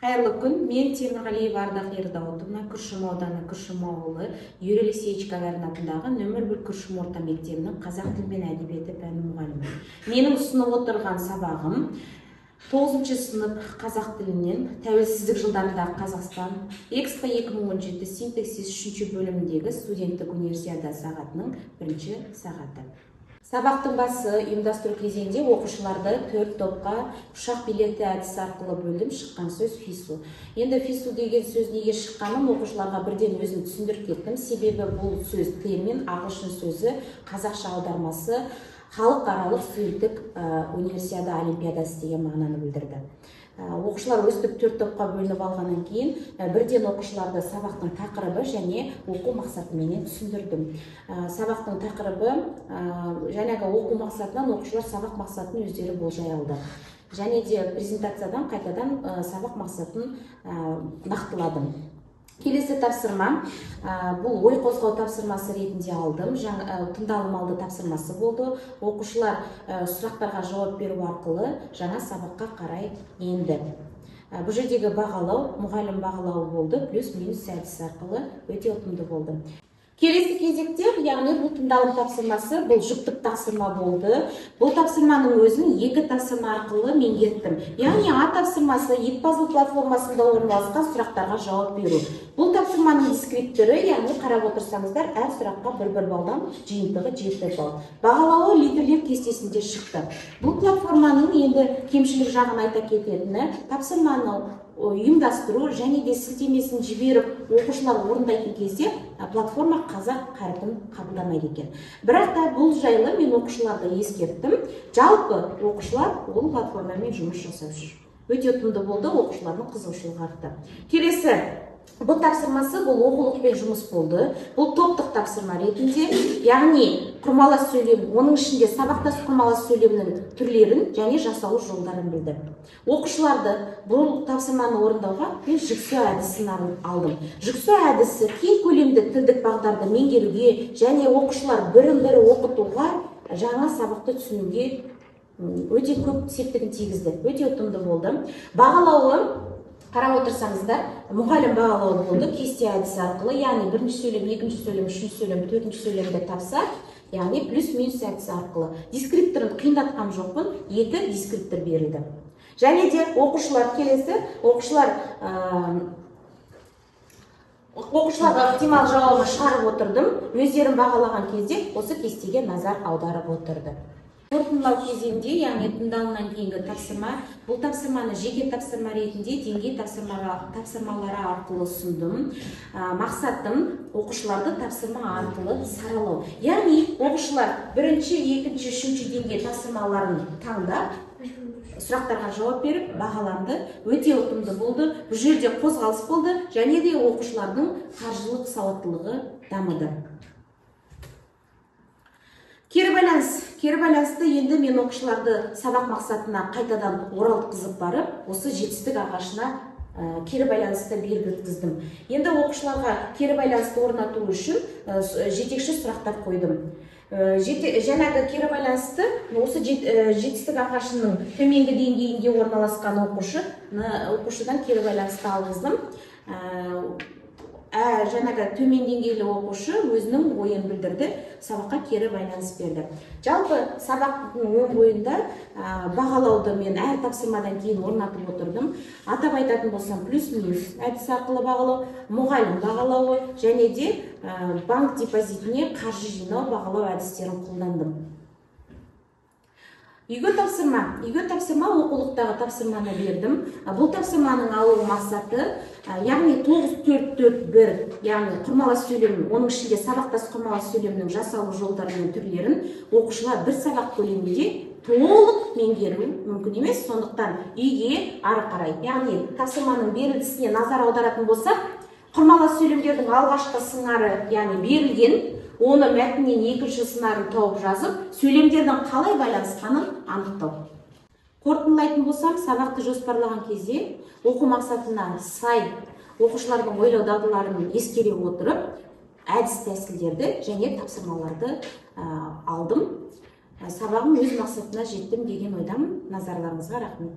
Қайырлы күн, мен Темірғалиева Ардақ Ердауытовна, Күршім ауданы, Күршім ауылы, Юрий Алексеевич Гагарин атындағы нөмір 1 Күршім орта мектебінің қазақ тілі мен әдебиеті пәні мұғалімі. Менің ұсынып отырған сабағым 9 сынып қазақ тілінен тәуелсіздік жылдарындағы Қазақстан, Экспо 2017 синтаксис 3 бөліміндегі студенттік универсиада сағатының 1 сағаты. Сабақтың басы ұйымдастыру кезеңінде оқушыларды 4 топқа ұшақ билеті әдісі арқылы бөлдім. Шыққан сөз ФИСУ. Енді ФИСУ деген сөз неге шыққанын оқушыларға бірден өзім түсіндіріп кеттім. Себебі бұл сөз термин, ағылшын сөзі, қазақша аудармасы халықаралық студенттік универсиада олимпиадасы деген мағынаны білдірді. Оқушылар өстіп 4 топқа бөлініп алғаннан кейін бірден оқушыларды сабақтың тақырыбы және оқу мақсатыменен түсіндірдім. Сабақтың тақырыбы жаңағы оқу мақсатынан оқушылар сабақ мақсатын өздері болжай алды. Және де презентациядан қайтадан сабақ мақсатын нақтыладым. Келесі тапсырма, бұл ой қозғау тапсырмасы ретінде алдым. Тыңдалым алды тапсырмасы болды. Оқушылар сұрақтарға жауап беру арқылы жаңа сабаққа қарай енді. Бұл жердегі бағалау, мұғалім бағалауы болды, плюс-минус әдісі арқылы өте ұтымды болды. Келесі кезекте, яғни бұл тыңдалым тапсырмасы, бұл жұптық тапсырма болды. Бұл тапсырманың өзін 2 тапсырма арқылы меңгерттім. Яғни А тапсырмасы Edpuzzle платформасында орналасқан сұрақтарға жауап беру. Бұл тапсырманың дескриптері, яғни қарап отырсаңыздар, әр сұраққа бір-бір балдан, жиынтығы 7 балл. Бағалауы лидерлер кестесінде шықты. Бұл платформаның енді кемшілік жағын айта кететіні, тапсырманы ұйымдастыру және де сілтемесін жіберіп оқушылар орындайтын кезде платформа қазақ қарпін қабылдамайды екен. Бірақ та бұл жайлы мен оқушыларды ескерттім. Жалпы оқушылар ол платформамен жұмыс жасап жүр. Өте ұтымды болды, оқушылардың қызығушылығы артты. Келесі бұл тапсырмасы бұл оқулықпен жұмыс болды. Бұл топтық тапсырма ретінде, яғни құрмалас сөйлем, оның ішінде сабақтас құрмалас сөйлемнің түрлерін және жасалу жолдарын білді. Оқушыларды бұл тапсырманы орындауға мен жіксу әдісін алдым. Жіксу әдісі кең көлемді тілдік бағдарды меңгеруге және оқушылар бірін-бірі оқытуға, жаңа сабақты түсінуге өте көп септігін тигізді. Өте ұтымды болды. Бағалауы қарап отырсаңыздар, мұғалім бағалауы болды кесте әдісі арқылы, яғни бірінші сөйлем, екінші сөйлем, үшінші сөйлем, төртінші сөйлемді тапса, яғни плюс-минус әдісі арқылы. Дескрипторын қиындатқан жоқпын, 2 дескриптор берілді. Және де оқушылар келесі, оқушыларға ықтимал жауабын шығарып отырдым, өздерін бағалаған кезде осы кестеге назар аударып отырды. Қорытындылау кезеңінде, яғни тыңдалымнан кейінгі тапсырма, бұл тапсырманы жеке тапсырма ретінде деңгей тапсырмалары арқылы ұсындым. Мақсатым оқушыларды тапсырма арқылы саралау. Яғни оқушылар бірінші, екінші, үшінші деңгей тапсырмаларын таңдап, сұрақтарға жауап беріп, бағаланды. Өте ұтымды болды. Бұл жерде қозғалыс болды және де оқушылардың қаржылық сауаттылығы дамыды. Кері байланыс. Кері байланысты енді мен оқушыларды сабақ мақсатына қайтадан оралтқызып барып, осы жетістік ағашына кері байланысты беріп өткіздім. Енді оқушыларға кері байланысты орнату үшін жетекші сұрақтар қойдым. Жаңағы кері байланысты осы жетістік ағашының төменгі деңгейінде орналасқан оқушыдан кері байланысты алғыздым. Жаңағы төмен деңгейлі оқушы өзінің ойын білдірді, сабаққа кері байланыс берді. Жалпы сабақтың оң бойында бағалауды мен әр тапсырмадан кейін орнатып отырдым. Атап айтатын болсам, плюс-минус әдісі арқылы бағалау, мұғалім бағалауы және де банк депозитіне қаржы жинау бағалау әдістерін қолдандым. Үйге тапсырма. Үйге тапсырма оқулықтағы тапсырманы бердім. Бұл тапсырманың алу мақсаты, яғни 9, 4, 4, 1, яғни құрмалас сөйлем, оның ішінде сабақтас құрмалас сөйлемнің жасалу жолдары мен түрлерін оқушылар бір сабақ көлемінде толық меңгеру мүмкін емес. Сондықтан үйге ары қарай, яғни тапсырманың берілісіне назар аударатын болсақ, құрмалас сөйлемдердің алғашқы сыңары, яғни берілген, оны мәтіннен екінші сыңарын тауып жазып, сөйлемдердің қалай байланысқанын анықтау. Қорытындылайтын болсам, сабақты жоспарлаған кезде оқу мақсатына сай оқушылардың ойлау дағдыларын ескере отырып, әдіс тәсілдерді және тапсырмаларды алдым. Сабағым өз мақсатына жеттім деген ойдамын. Назарларыңызға рахмет.